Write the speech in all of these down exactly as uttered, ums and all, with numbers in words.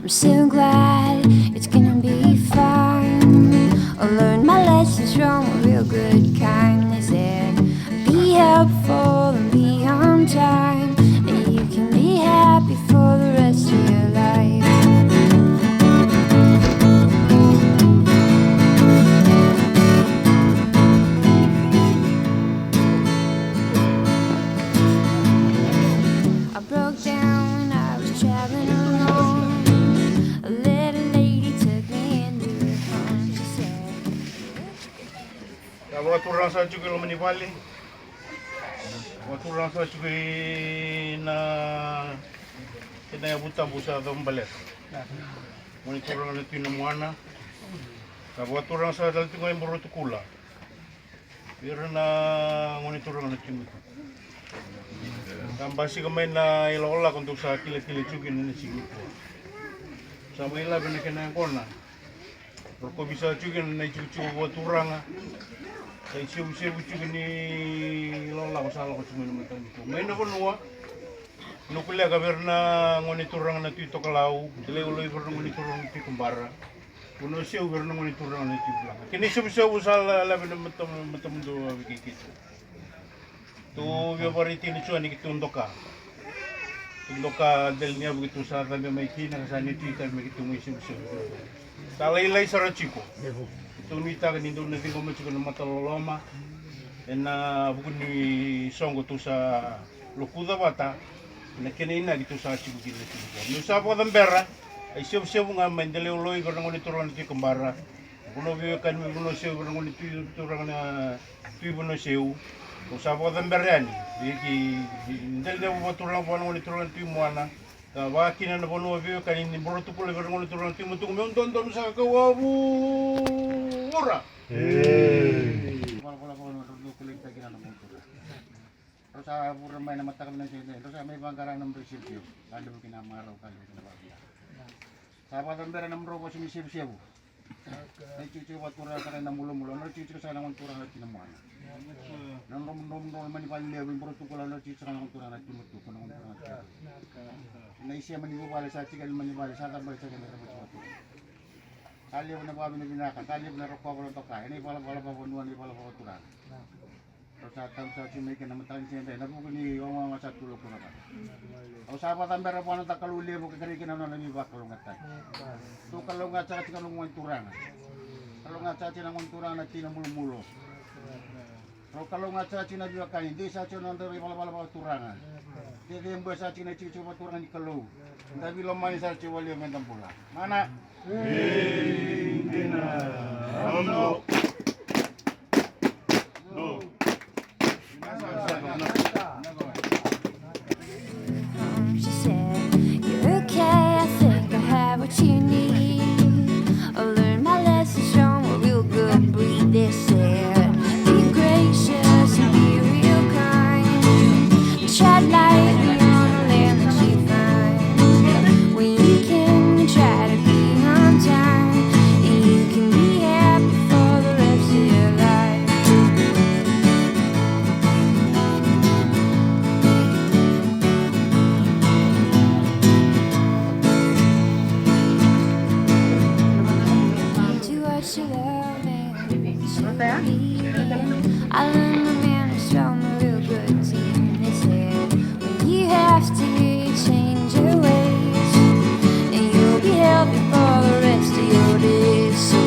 I'm so glad it's gonna be fine. I learned my lessons from a real good kind. They said, be helpful and be on time, and you can be happy for the rest of your life. I broke down when I was traveling alone. A little lady took me into her home. She said, Sa vakaturaga sara tiko i loma ni vale. Vakaturaga sara tiko i na, kena yavu tabu sa cava baleta. Gone turaga na Tui Namuana. Sa vakaturaga sara tale tiko ga i Borotukula. Vei ira na gone turaga na Tui Mutuku. Sa basika mai na ilakolako dou sa kilakila tiko kina na siga nikua. Sa mai lave na kena yaqona. Rokovi sara tiko kina na itikotiko vakaturaga. Sa isevusevu tiko ni lakolako sa lako tiko mai na mataka nikua. Mai na vanua Nukuleka vei ira na gone turaga na Tui Tokalau, Delaioloi vei ira na gone turaga na Tui Kabara, Vanua Seu vei ira na gone turaga na Tui Vulaga. Kena isevusevu sa la-, lave na mata-, matamudou a vei keitou. Tou via vakaraitaka tiko ni keitou doka. Tou doka dela ni yavu keitou sa cabe mai kina ka sa ni tu itavi me keitou mai sevusevu. Sa lailai sara tiko. Tou nuitaka ni dou na ciqoma tiko na mataloloma ena vuku ni soqo tou sa lokuca vata ena kena inaki tou sa tiko kina tiko. Meu sa vakacabera a isevusevu ga mai Delaioloi vei ira na gone turaga na Tui Kabara. Vanua veiwekani mai Vanua Seu vei ira na gone tui-, turaga na Tui Vanua Seu. Tou sa vakacabera yani vei kei dela ni yavu vakaturaga vua na gone turaga na Tui Muana. Ka vaka kina na vanua veiwekani ni Borotukula vei ira na gone turaga na Tui Mutuku, meu dodonu saka kau a vura. Ei. Valavala vaka na nodrau dau kolekitaki kina na nodrau tura. Rau sa vura mai na mataka vinaka ni siga, rau sa mai vaqara na nodrau isevusevu. Ka levu kina marau, ka levu kina vakavinaka. Sa vakacabera na mudrau vosa ni sevusevu. Na itikotiko vakaturaga saka ena mulomulo, na itikotiko saka na gone turaga na tina muana. Na dromodromodro mani vale levu, i boro tukula na itikotiko saka na gone turaga na tima tuku na gone turaga na tina. Na isema ni vuvale sa tiko e loma ni vale, sa cabari saka ena cabari vakaturaga. Sa levu na vakavinavinaka, sa levu na rokova doka ena ivalavala vakavanua, na ivalavala vakaturaga. Au sa tabu sa tiko mai kina mataka ni siga edai ena vuku ni ogaoga sa tu lokuna vata. Au sa vakacabera vua na noda Kalou levu ka kerei kina na nona veivakalougatataki. Tou kalougata saka tiko na gone turaga. Kalougata saka tiko na gone turaga na tina mulomulo. Rau kalougata saka tiko na veiwekani, dei saka tiko na noda veivalavala vakaturaga. Cecebuya saka tiko na itikotiko vakaturaga ni Kalou. Da veilomani saka tiko vakalevu meda bula. Mana. She said, "You're okay, I think I have what you need. I learned my lessons from a real good breed." They said, "Be gracious and be real kind. Tread lightly on all that you find. When you can try to be on time, and you can be happy for the rest of your life." Do what you love and I learned the manners from a real good team. They said, "When you have to change your ways, and you'll be healthy for the rest of your days." So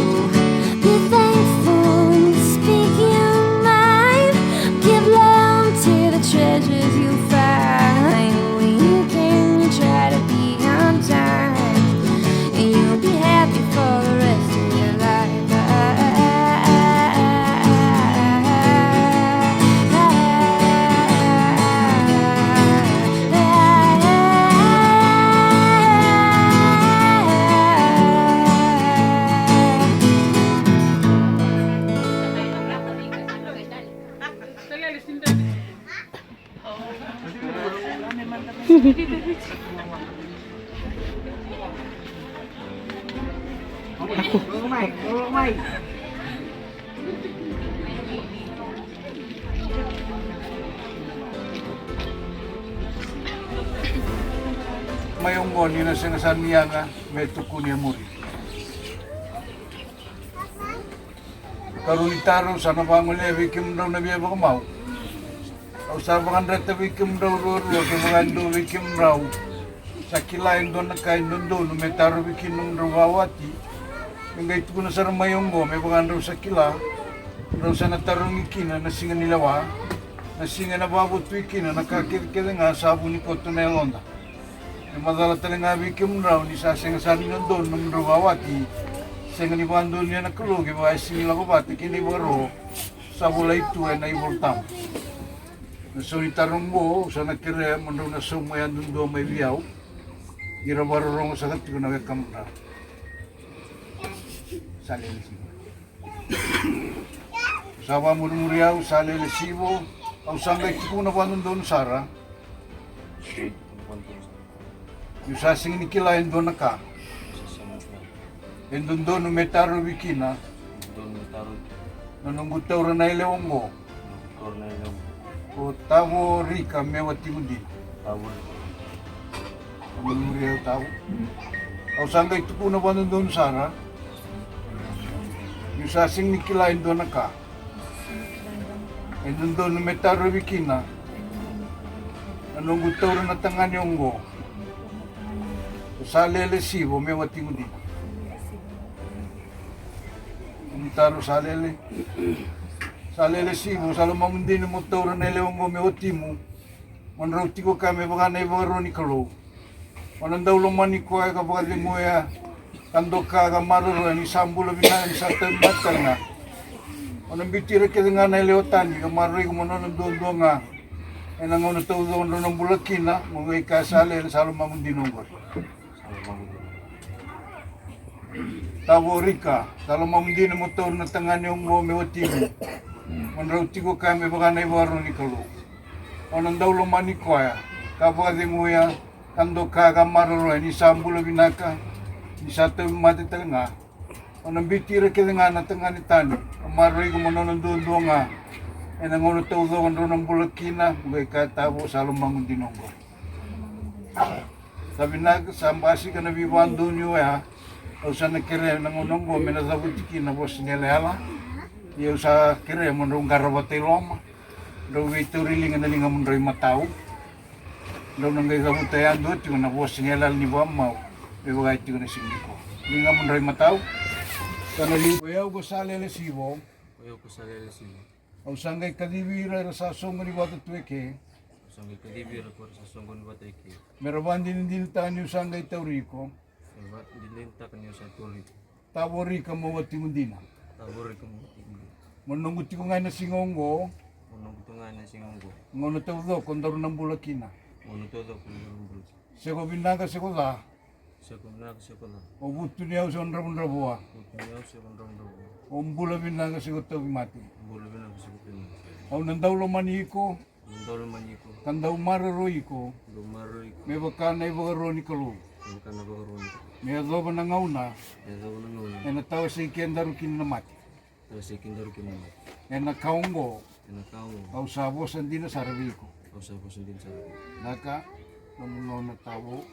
be thankful and speak your mind. Give love to the treasures you find. When you can, you try to be on time, and you'll be happy for the rest of your life. Mai oqo ni na sega sara ni yaga me tukuni e muri. Karua ni taro, au sa na vagolea vei kemudrau na via vakamau. Au sa vakadreta vei kemudrau ruarua, kevaka e dua vei kemudrau sa kila e dua na ka e dodonu me tarovi kina nomudrau vakawati, me qai tukuna sara mai oqo, me vaka drau sa kila, drau sa na tarogi kina na siga ni lewa, na siga ena vakavotui kina na ka kecekece ga sa vu ni koto na yaloda. Me macala tale ga vei kemudrau ni sa sega sara ni dodonu nomudrau vakawati. Sega ni vakadonuya na Kalou kevaka e sega ni lako vata kei na ivakaro sa volai tu ena iVolatabu. Na sau ni taro oqo au sa na kerea mo drau na sauma yadudua mai vei au. Ira vakarorogo saka tiko na wekamudrau. Sa lele sivo. Sa vakamurimuri au, sa lele sivo. Au sa qai tukuna vakadodonu sara. Niu sa sega ni kila e dua na ka e dodonu me tarovi kina na noqu taura na yalewa oqo. Ko Tavo Rika me watiqu dina. Muri au Tavo. Au sa qai tukuna vakadodonu sara. Niu sa sega ni kila e dua na ka e dodonu me tarovi kina na noqu taura na tagane oqo. Ko Salele Sivo me watiqu dina. Nomu taro Salele. Salele Sivo, sa lomamu dina mo taura na yalewa oqo me watimu. Mo drau tiko kaya me vaka na ivakaro ni Kalou. O na dau lomani koya ka vakaceguya ka doka ka maroroya ni sa bula vinaka ni sa tauvimate tale ga. O na biuti ira kece ga na yalewa tani ka maroroi iko mo nona duadua ga. Ena gauna taucoko drau na bula kina mo qai kaya Salele sa lomamu dina oqori. Tavo Rika, sa lomamu dina mo taura na tagane oqo me watimu. Mo drau tiko kaya me vaka na ivakaro ni Kalou. O na dau lomani koya ka vakaceguya ka doka ka maroroya ni sa bula vinaka Ni sa tauvimate tale ga, au na biuti ira kece ga na tagane tani. Au maroroi iko mo nona duadua ga. Ena gauna taucoko drau na bula kina, qai kaya, Tavo, sa lomaqu dina oqo. Sa vinaka, sa basika na veivakadonui oya. Au sa na kerea na gauna oqo me na cavuti kina na vosa ni yalayala. Ia au sa kerea mo drau qara vata i loma, drau veitauri liga na ligamudrau imatau. Drau na qai cavuta yadua tiko na vosa ni yalayala ni vakamau me vaka e tiko ena siga nikua. Ligamudrau imatau. Sa na liu. Ko i au ko Salele Sivo. Ko i au ko Salele Sivo. Au sa qai kacivi ira era sa soqoni vata tu eke. Au sa qai kacivi ira ko era sa soqoni vata eke. Me ra vakadinadinataka niu sa qai tauri iko. Me ra vakadinadinataka niu sa tauri iko. Tavo Rika mo watiqu dina. Tavo Rika mo watiqu dina. Mo noqu tiko ga ena siga oqo. Mo noqu tiko ga ena siga oqo. Gauna taucoko daru na bula kina. Gauna taucoko daru na bula kina. Se ko vinaka se ko ca. Se ko vinaka se ko ca. O vutuniyau se o dravudravua. Vutuniyau se o dravudravua. O bula vinaka se ko tauvimate. Bula vinaka se ko tauvimate. Au na dau lomani iko. Au na dau lomani iko. Ka dau maroroi iko. Dau maroroi iko. Me vaka na ivakaro ni Kalou. Me vaka na ivakaro ni Kalou. Me yacova na gauna. Me yacova na gauna. Ena tawasei kedaru kina na mate. Tawasei kedaru kina na mate. Ena ka oqo. Ena ka oqo. Au sa vosa dina sara vei iko. Au sa vosa dina sara vei iko. Na ka, nomu gauna, Tavo.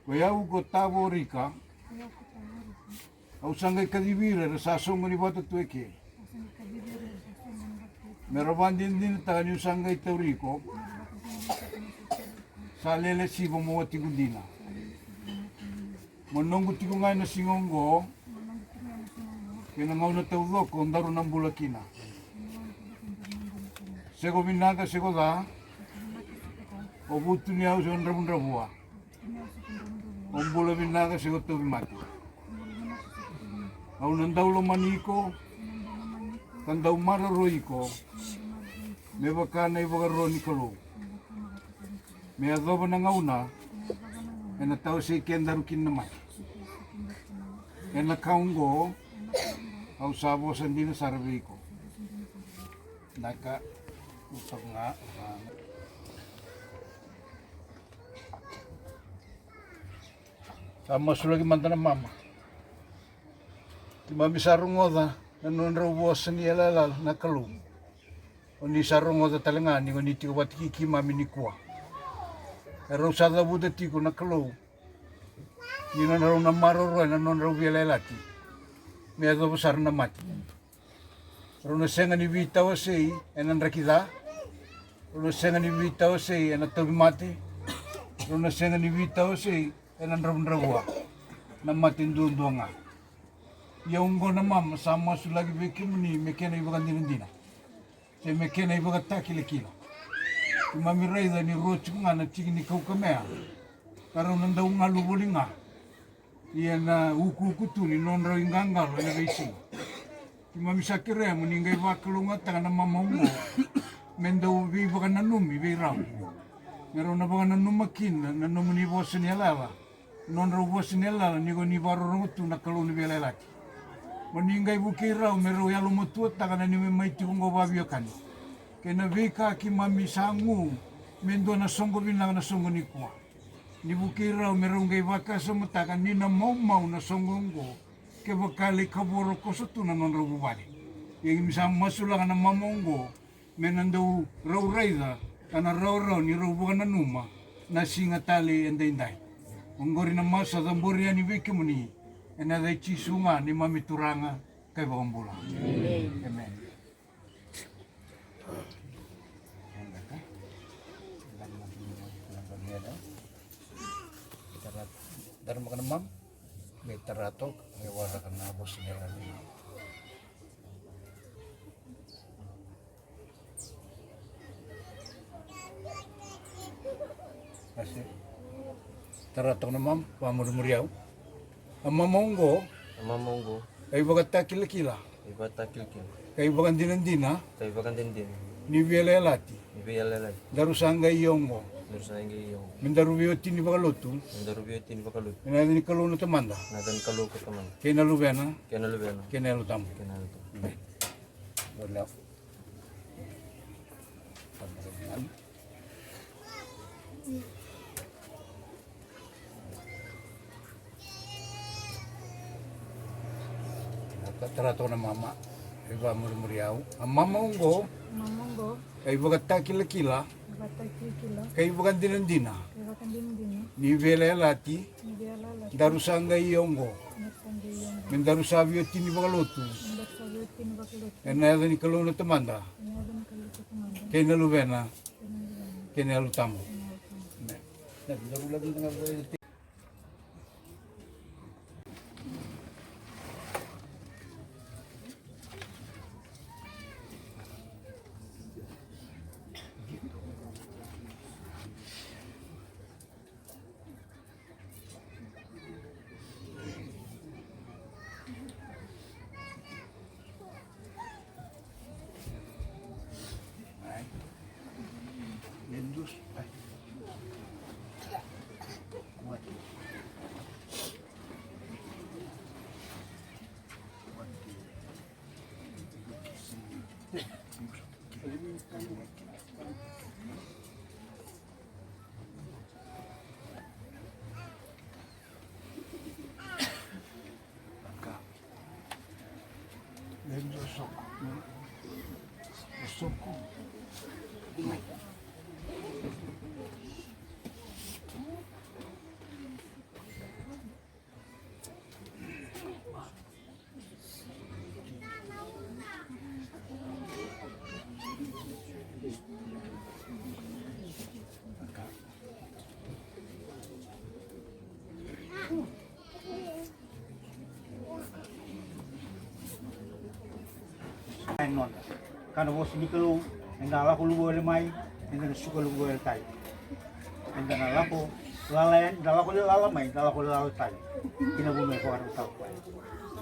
Ko i au ko Tavo Rika. Au sa qai kacivi ira era sa soqoni vata tu eke. Me ra vakadinadinataka niu sa qai tauri iko. Salele Sivo mo watiqu dina. Mo noqu tiko ga ena siga oqo. Kei na gauna taucoko daru na bula kina. Se ko vinaka se ko ca. O vutuniyau se o dravudravua. O bula vinaka se ko tauvimate. Au na dau lomani iko. Ka dau maroroi iko. Me vaka na ivakaro ni Kalou. Me yacova na gauna. Ena tawasei kedaru kina na mate. Ena ka oqo. Au sa vosa dina sara vei iko. Na ka. Utoka ga. Sa masulaki mada na mama. Keimami sa rogoca na nodrau vosa ni yalayala na Kalou. O ni sa rogoca tale ga ni o ni tiko vata kei keimami nikua. Erau sa cavuta tiko na Kalou ni nodrau na maroroya na nodrau veiyalayalati me yacova sara na mate. Rau na sega ni veitawasei ena draki ca. Rau na sega ni veitawasei ena tauvimate. Rau na sega ni veitawasei ena dravudravua. Na mate duadua ga. Ia oqo na mama sa masulaki vei kemuni me kena ivakadinadina se me kena ivakatakilakila. Keimami raica ni rua tiko ga na tiki ni kaukamea ka rau na dau galu voli ga. Ia na ukuuku tu ni nodrau iqaqalo ena veisiga. Keimami sa kerea mo ni qai vakalougatataka na mama oqo me dau veivakananumi vei rau, me rau na vakananuma kina na nomuni vosa ni yalayala. Nodrau vosa ni yalayala ni ko ni vakarorogo tu na Kalou ni veiyalayalati. Mo ni qai vukei rau me rau yalomatuataka na neimami mai tiko oqo vakaveiwekani kei na veika keimami sa gu me dua na soqo vinaka na soqo nikua. Ni vukei rau me rau qai vakasamataka ni na maumau na soqo oqo kevaka e lai kavoro koso tu na nodrau vuvale. Ia keimami sa masulaka na mama oqo me na dau rau raica ka na rawarawa ni rau vakananuma na siga tale edaidai. Oqori na masu sa cabori yani vei kemuni ena yaca i Jisu ga neimami Turaga ka iVakabula. Emeni. Daramaka na mama me tara toka me waraka na vosa ni yalayala. Tara toka na mama, vakamurimuri au. A mama oqo. A mama oqo. Ka ivakatakilakila. Ka ivakatakilakila. Ka ivakadinadina. Ka ivakadinadina. Ni veiyalayalati. Ni veiyalayalati. Daru sa qai ia oqo. Daru sa qai ia oqo. Me daru veiwatini vakalotu. Me daru veiwatini vakalotu. Ena yaca ni Kalou na Tamada. Na yaca ni Kalou ko Tamada. Kei na Luvena. Kei na Luvena. Kei na Yalo Tabu. Kei na Yalo Tabu. Emeni. Bula. Bula. Tara toka na mama, e vamurimuri au. A mama oqo, mama oqo, ka ivakatakilakila, ivakatakilakila, ka ivakadinadina, ka ivakadinadina, ni veiyalayalati, ni veiyalayalati, daru sa qai ia oqo, daru sa qai ia oqo, me daru sa veiwatini vakalotu, me daru sa veiwatini vakalotu, ena yaca ni Kalou na Tamada, ena yaca ni Kalou na Tamada, kei na Luvena, kei na Luvena, kei na Yalo Tabu. Kei na Yalo Tabu. Amen. Ka na vosa ni Kalou, eda lako luve wale mai, eda na suka luve wale tale. Eda na lako lala yani, da lako le lala mai, da lako le lala tale. Kina vuna e vakarautaka koya.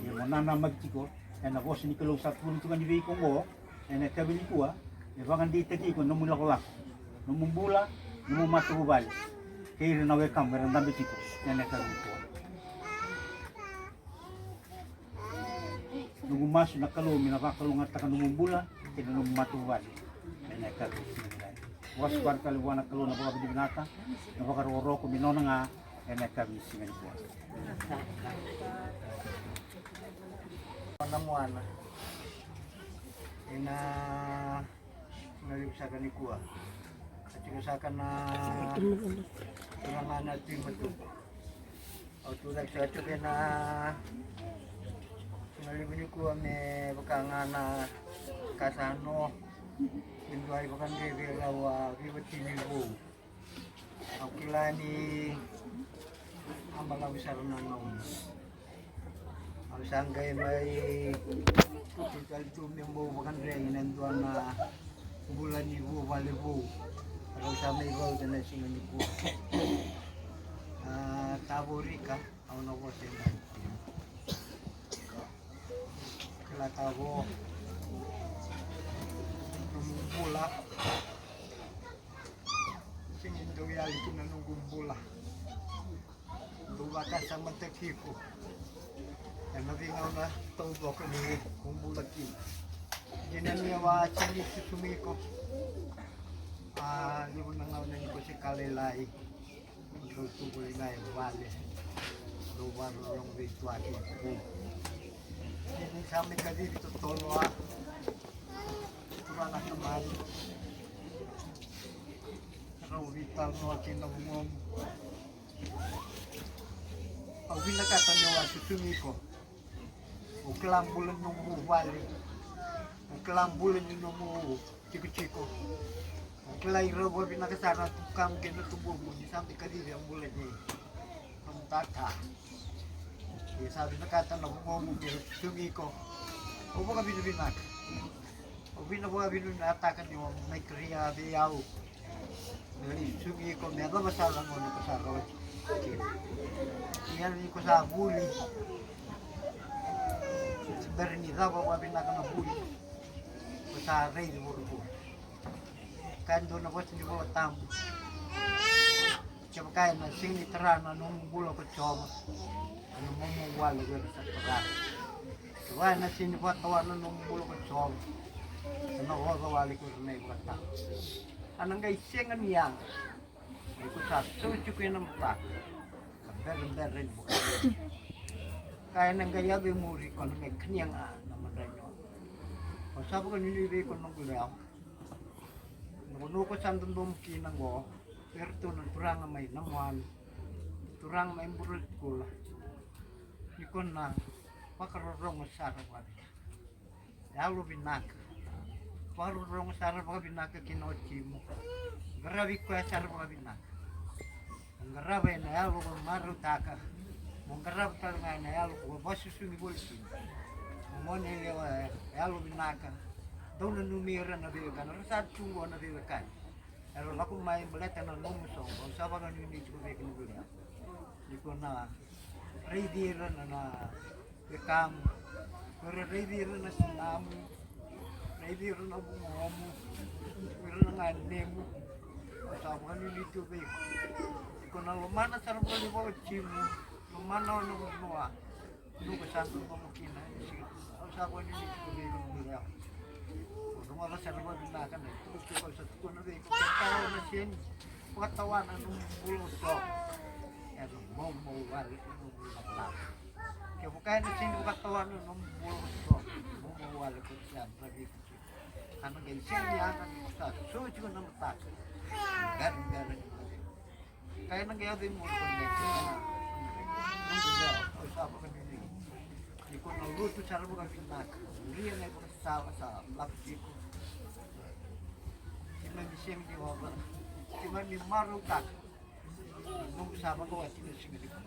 Ia mo nanamaki tiko ena vosa ni Kalou sa tukuni tu ga ni vei iko oqo ena yakavi nikua, me vakadeitaki iko na nomu ilakolako, nomu bula, nomu matavuvale, kei ira na wekamu era dabe tiko ena yakavi nikua. Noqu masu na Kalou me na vakalougatataka nomu bula kei na nomu matavuvale ena yakavi ni siga nikua. Vakasuka tale vua na Kalou na vakavinavinaka, na vakarokoroko me nona ga ena yakavi ni siga nikua. Na muana ena na levu saka nikua. Ka tiko saka na turaga na Tui Matuku. Au tu cake saka tiko ena na levu nikua me vaka ga na ka sa no. Me dua i vakadreve rau a veiwatini vou. Au kila ni a balavu sara na gauna. Au sa qai mai kuti tale tu me bau vakadrei ena dua na bula ni vuvale vou. Rau sa mai rauta na siga nikua. A, Tavo Rika, au na vosa e mai. Kila Tavo, nomu bula sega ni dau yali kina noqu bula. Dau vakasamataki iko ena veigauna taucoko ni ko bula kina. Dina ni au a sega ni susugi iko. A, levu na gauna ni ko se ka lailai. Dau tu voli ga e vale. Dau vakarorogo vei tuaki. Ni sa mai kacivi totolo a turaga na tamani. Rau veitalanoa kei na vugomu. Au vinakata meu a susugi iko. O kila bula ni nomu vale. O kila bula ni nomu tikotiko. O kila i rau vakavinaka sara na tukamu kei na tubumu ni sa mai kacivi a bula nei nomu tata. Ia sa vinakata na vugomu me susugi iko. Au vakavinavinaka. Au vina vakavinavinakataka ni o mai kerea vei au. Ni susugi iko me yacova sara na gauna ko sa rawati kina. Ia ni ko sa vuli, se bera ni cava vakavinaka na vuli, ko sa raici vuravura. Ka dua na vosa ni Vola Tabu. Kevaka ena sega ni tara na nomu bula ko Jiova, ena nomu wale ko ira sa tara. Kevaka ena sega ni vakatawa na nomu bula ko Jiova, ena oca wale ko ira na ivakatawa. A na qai sega ni yaga. Ni ko sa sau tiko ena mataka ka berabera ni vakavuna. Ka ena qai yaco i muri ko na qai kania ga na madrai ni oca. Au sa vakanuinui vei iko na noqu lewa. Noqu, noqu sa dodomo kina qo vei iratou na turaga mai Namuani, turaga mai Buretikula, ni ko na vakarorogo sara vakavinaka. Yalo vinaka. Vakarorogo sara vakavinaka ki na watimu. Qaravi koya sara vakavinaka. Mo qarava ena yalo ko marautaka. Mo qarava tale ga ena yalo ko vakasusugi voli kina. Mo gone yalewa yalo vinaka. Dau nanumi ira na veiwekani, ra sa tu qo na veiwekani. Era lako mai baleta na nomu soqo. Au sa vakanuinui tiko vei kemuni. Ni ko na raici ira na, na wekamu. Ko ira raici ira na sinamu. Raici ira na vugomu. Ko ira na ganemu. Au sa vakanuinui tu vei iko. Ni ko na lomana sara voli vakawatimu. Lomana o na vanua. Noqu sa dodomo kina. Au sa vakanuinui tiko vei iko na noqu lewa. Ko rogoca sara vakavinaka na itukutuku au sa tukuna vei iko. Ketawa na seni. Vakatawana na nomu bula o so. Ena moumou wale na nomu lakolako. Kevaka ena seni vakatawana na nomu bula o so, moumou wale ko sa na vei iko. Ka na qai seni yaga ni sa so tiko na mataka. Qari qari ni mate. Ka ena qai yaco i muri ko na, au sa vakanuinui. Ni ko na lotu sara vakavinaka. Muria na ivakasala sa lako tiko. Keimami sega ni ova. Keimami marautaka. Nomu sa vakawati na siga nikua.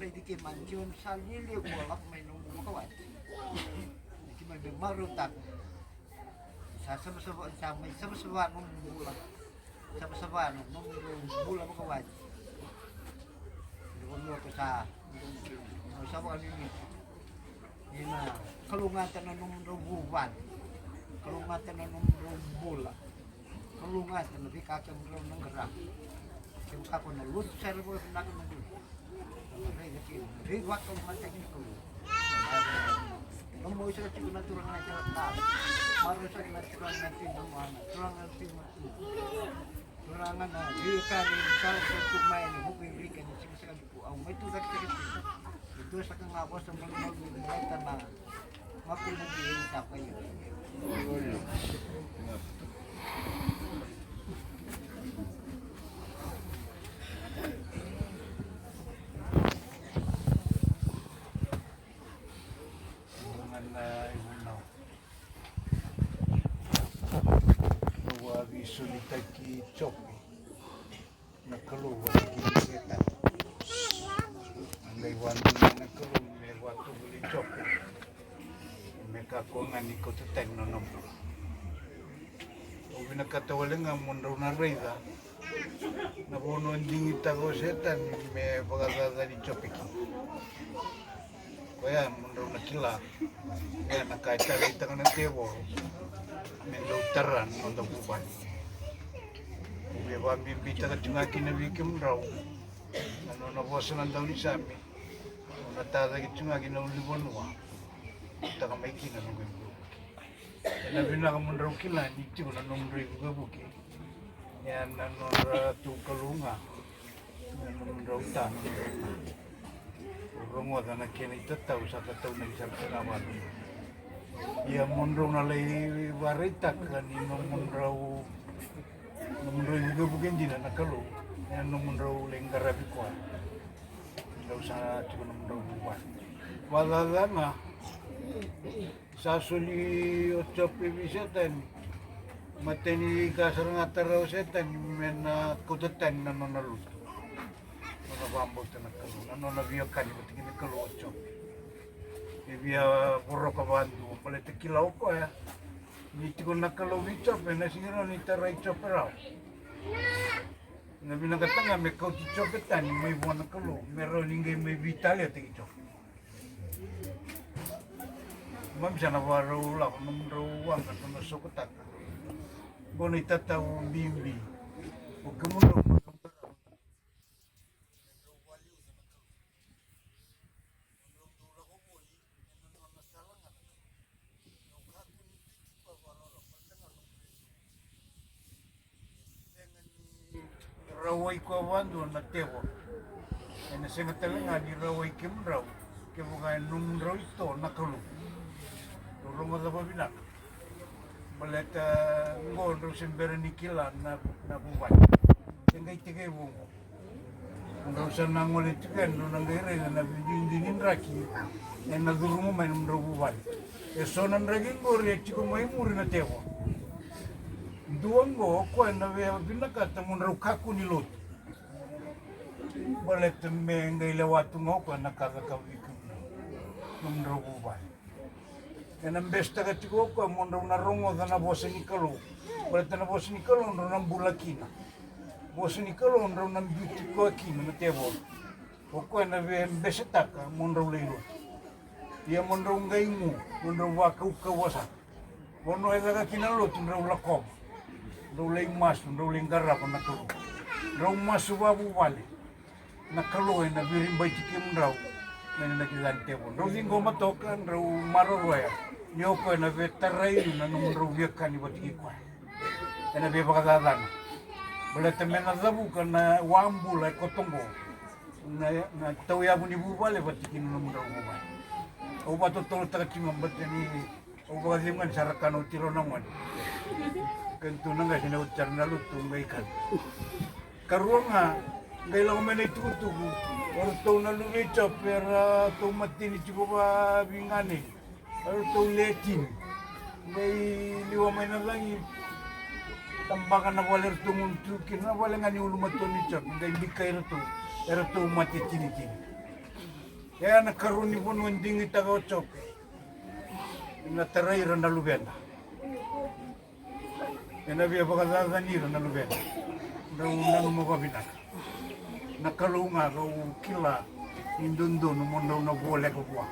Raici keimami, keimami sa lialia ko lako mai nomu vakawati. Keimami marautaka. Sa savasava, sa mai savasava nomu bula. Savasava nomu, nomu bula vakawati. Ni vanua ko sa, au sa vakanuinui. Ni na kalougata na nomudrau vuvale. Kalougata na nomudrau bula. Kalougata na veika kemudrau na qarava. Kevaka ko na lotu sara vakavinaka na bula. Raica kina, raica vakalougatataki na Kalou. Lomau sara tiko na turaga na italatala. Marau sara na turaga na tina mana, turaga na tina mana. Turaga na veiwekani, sara sa tu mai na vuku i Rika ni siga saka duku. Au mai tu cake saka tiko. E dua saka ga vosa malumalumu ni baleta na makubuki e Sapa ia. Turaga na ivunau. Au a veisolitaki Jope na Kalou vata kei Setani. A qai vakadonui na Kalou me vakatovolei Jope me kakua ga ni kauta tani na nona bula. Au vinakata wale ga mo drau na raica na vanua digitaka o Setani me vakacacani Jope kina. Koya mo drau na kila. Koya na ka e taleitaka na tevoro me dau tara na noda vuvale. Au via vakabibitaka tiko ga kina vei kemudrau na nona vosa na daunisame. Au na tacake tiko ga ki na ulunivanua. Taka mai kina na noqu ivukevuke. Ena vinaka mo drau kila ni tiko na nomudrau ivukevuke. Ia na nodratou Kalou ga. Na nomudrau tama. Rogoca na kena itatau sa tataunaki sara tiko na vale. Ia mo drau na lai vakaraitaka ni nomudrau, nomudrau ivukevuke dina na Kalou. Ena nomudrau lai qaravi koya. Drau sa tiko nomudrau vuvale. Vakacaca ga. Sa soli o Jope vei Setani. Matai ni ka sara ga tara o Setani me na kauta tani na nona lotu. Nona vakabauta na Kalou, na nona veiwekani vata kei na Kalou o Jope. E via voroka vakadua baleta kila o koya ni tiko na Kalou vei Jope, na sega ni rawa ni tarai Jope rawa. Na vinakata ga me kauti Jope tani mai vua na Kalou me rawa ni qai mai veitaletaki Jope. Mami sa na vakarau lako nomudrau waqa, drau na sokotaka. Qo na itatau bibi. O kemudrau Rawai koya vakadua na tevoro. Ena sega tale ga ni rawai kemudrau Kevaka e nomudrau ito na Kalou, drau rogoca vavinaka. Baleta qo drau se bera ni kila na, na vuvale. E qai tekivu qo. Drau sa na gole tiko yani, drau na qai raica na viduidui ni draki ena curuma mai nomudrau vuvale. E so na draki qori e tiko mai muri na tevoro. Dua qo o koya na via vinakata mo drau kakua ni lotu. Baleta me qai lewa tu ga o koya na ka caka vei kemudou, nomudrau vuvale. Ena besetaka tiko o koya mo drau na rogoca na vosa ni Kalou. Baleta na vosa ni Kalou drau na bula kina. Vosa ni Kalou drau na biuti koya kina na tevoro. O koya na via besetaka mo drau lai lotu. Ia mo drau qai gu, mo drau vakaukauwa sara. Vanua e caka kina na lotu drau lakova. Drau lai masu, drau lai qarava na Kalou. Drau masu vavuvale. Na Kalou ena viribaiti kemudrau mai na inaki ca ni tevoro. Drau ciqoma toka, drau maroroya ni o koya ena via tarai ira na nomudrau via kani vata kei koya. Ena via vakacacana. Baleta me na cavuka na wa bula e koto qo. Na, na tauyavu ni vuvale vata kei na nomudrau vuvale. Au vakatotolotaka tiko ga baleta ni au vakacegu ga ni sa ra kana oti rau na gone. Kena tu na qai se na oti sara na lotu qai kana. Karua ga, qai lako mai na itukutuku. O ratou na luve i Jope, eratou mateni tiko vaviganeni. Eratou le tini. Qai liwa mai na cagi. Tabaka na vale eratou gunu tu kina, na vale ga ni ulumatua ni Jope. Qai bikai iratou, eratou mate tinitini. E a na karua ni vanua digitaka o Jope. Na tarai ira na luveda. Ena via vakacacani ira na luvena. Drau nanuma vavinaka. Na Kalou ga kau kila ni dodonu mo drau na voleka vua.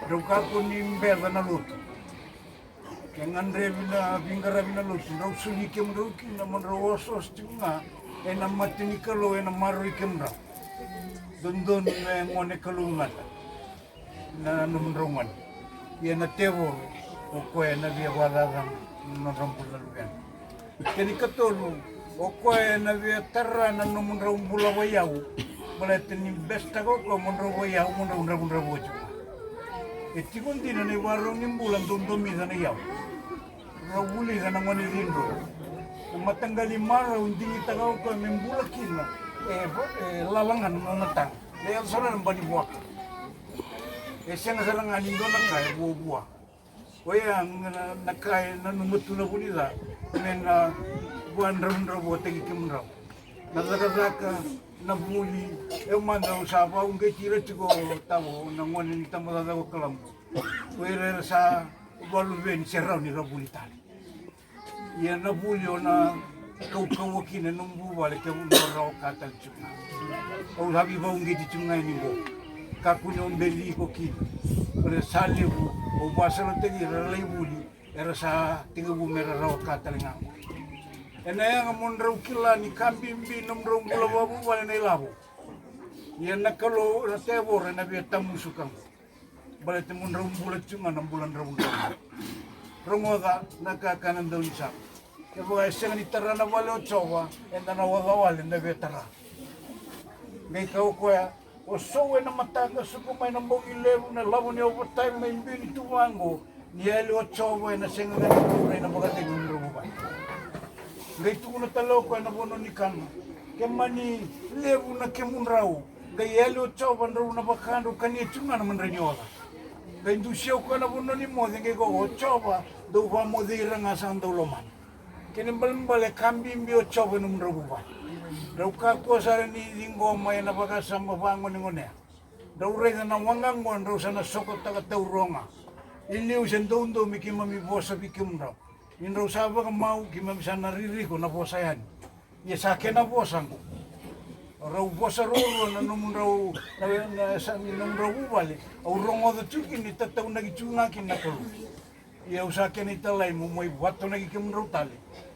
Drau kakua ni beca na lotu. Ke gadrevi na veiqaravi na lotu, drau soli kemudrau kina mo drau osooso tiko ga ena mata ni Kalou ena maroroi kemudrau. Dodonu me gone kalougata na nomudrau gone. Ia na tevoro, o koya ena via vakacacana na nodrau bula na luvena. Kena ikatolu, o koya ena via tara na nomudrau bula vaiyau. Baleta ni besetaka o koya mo drau vaiyau, mo drau dravudravua tiko. E tiko dina na ivakarau ni bula dau domica na iyau. Rau vulica na gone cidru. Na mataqali marau digitaka o koya me bula kina. E, e lala ga na nona taga. E yaco sara na bani vuaka. E sega sara ga ni dua na ka e vuavua. Oya na, na ka e nanuma tu na vunica me na vakadravudravutaki kemudrau. Na cakacaka, na vuli, e mada au sa vakauqeti ira tiko tavo na gone ni tabacakacaka o Kalabu. Ko ira era sa vakaluveni se rawa ni ra vuli tale. Ia na vuli o na kaukauwa kina e nomu vuvale ke o na rawa ka tale tiko ga. Au sa veivakauqeti tiko ga yani qo. Kakua ni o beci iko kina. Baleta sa levu au vakasalataki ira era lai vuli, era sa tekivu me ra rawa ka tale ga qo. Ena yaga mo drau kila ni ka bibi nomudrau bula vakavuvale na ilavo. Ia na Kalou, na tevoro ena via tamusuka qo. Baleta mo drau bula tiko ga na bula dravudravua. Rogoca na ka e kaya na daunisame. Kevaka e sega ni tara na vale o Jiova, eda na oca wale eda via tara. Qai kaya o koya, o Sou ena mataka, suka mai na bogi levu, na lavo ni overtime mai biu ni tu vaqo, ni yali o Jiova ena sega ga ni tu ena vakacegu ni drau vuvale. Qai tukuna tale o koya na vanua ni kana, ke mani levu na kemudrau, qai yali o Jiova, drau na vaka drau kania tiko ga na madrai ni oca. Qai dusia o koya na vanua ni moce, qai kaya o Jiova, dau vakamocei ira ga sa dau lomana. Kena ibalebale ka bibi o Jiova ena nomudrau vuvale. Drau kakua sara ni ciqoma ena vakasama vagonegonea. Drau raica na waqa qo drau sa na sokotaka taurua ga. I liu se doudou me keimami vosa vei kemudrau. Ni drau sa vakamau keimami sa na ririko na vosa yani. Ia sa kena vosa qo. Rau vosa ruarua na nomudrau, na, na, sa, ni nomudrau vuvale. Au rogoca tiko kina ni tataunaki tiko ga kina na Kalou. Ia au sa kena italai mo mai vatonaki kemudrau tale.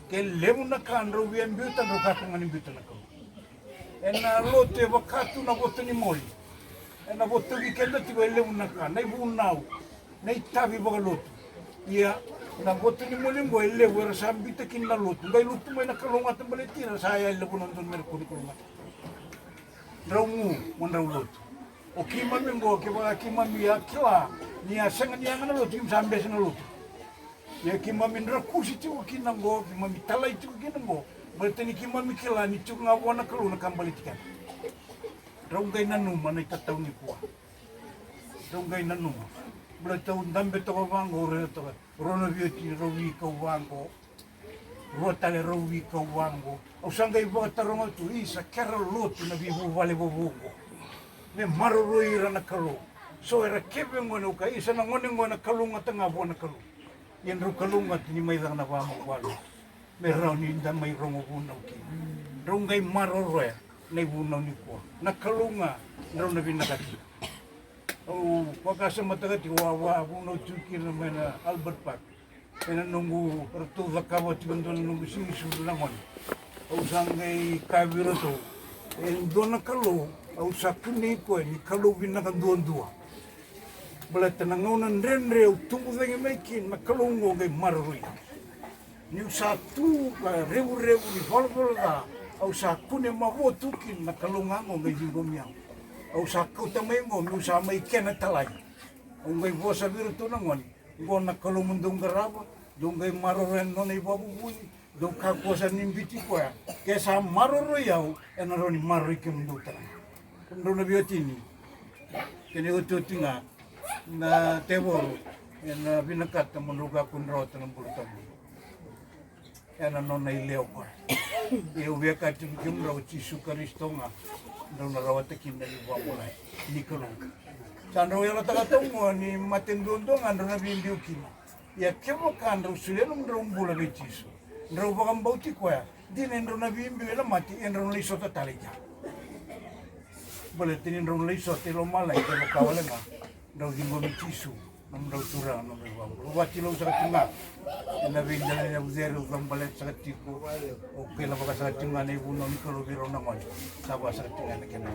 Ke levu na ka drau via biuta, drau kakua ga ni biuta na Kalou. Ena lotu e vaka tu na voto ni moli. Ena votoki keda tiko e levu na ka, na ivunau, na itavi vakalotu. Ia na voto ni moli qo e levu era sa biuta kina na lotu. Qai lutu mai na kalougata baleti ira, sa yali na vanua dodonu me ra kua ni kalougata. Drau gu mo drau lotu. O keimami oqo, kevaka keimami a kila ni a sega ni yaga na lotu, keimami sa bese na lotu. Ia keimami drakusi tiko kina oqo, keimami talai tiko kina oqo, baleta ni keimami kila ni tiko ga vua na Kalou na ka baleti keda. Drau qai nanuma na itatau nikua. Drau qai nanuma. Baleta au dabe toka vaqo, au raica toka, rua na veiwatini rau veikau vaqo. Rua tale rau veikau vaqo. Au sa qai vakataroga tu, isa, ke ra lotu na veivuvale vovou oqo, me maroroi ira na Kalou. So era keve gone, au kaya, isa, na gone qo ena kalougata ga vua na Kalou. Ia drau kalougata ni mai caka na vakamalua me rawa ni da mai rogo vunau kina. Drau qai maroroya na ivunau nikua. Na Kalou ga drau na vinakata. Au vakasamataka tiko, au a vunau tiko kina mai na Albert Park. Ena noqu, ratou cakava tiko e dua na noqu siga ni sucu na gone. Au sa qai kaya vei iratou, e dua na Kalou au sa kunei koya ni Kalou vinaka duadua. Baleta na gauna dredre au tubu cake mai kina, na Kalou oqo qai maroroi au. Niu sa tu ka revurevu ni valavala ca, au sa kune mavoa tu kina, na Kalou ga oqo qai ciqomi au. Au sa kauta mai oqo meu sa mai kena talai. Au qai vosa vei iratou na gone, oqo na Kalou mo dou qarava, dou qai maroroya na nona ivakavuvuli, dou kakua sara ni biuti koya. Ke sa maroroi au, ena rawa ni maroroi kemudou tale ga. Kemudrau na veiwatini, kena iotioti ga, na tevoro ena vinakata mo drau kakua ni rawata na bula tabu ena nona ilewa o koya. Ia au via kaya tiko vei kemudrau, o Jisu Karisito ga drau na rawata kina na veivakabulai ni Kalou. Sa drau yalataka toka oqo ni mate duadua ga drau na veibiu kina. Ia kevaka drau solia nomudrau bula vei Jisu, drau vakabauti koya, dina e drau na veibiu ena mate, ia drau na lai sota tale i kea. Baleta ni drau na lai sota i lomalagi kevaka wale ga drau ciqomi Jisu, nomudrau Turaga, nomudrau iVakabula. Au vakatilou saka tiko ga ena veidela ni yavu cere au cabaleta saka tiko. Au kailavaka saka tiko ga na ivunau ni Kalou vei rau na gone. Sa vaka saka tiko ga na kena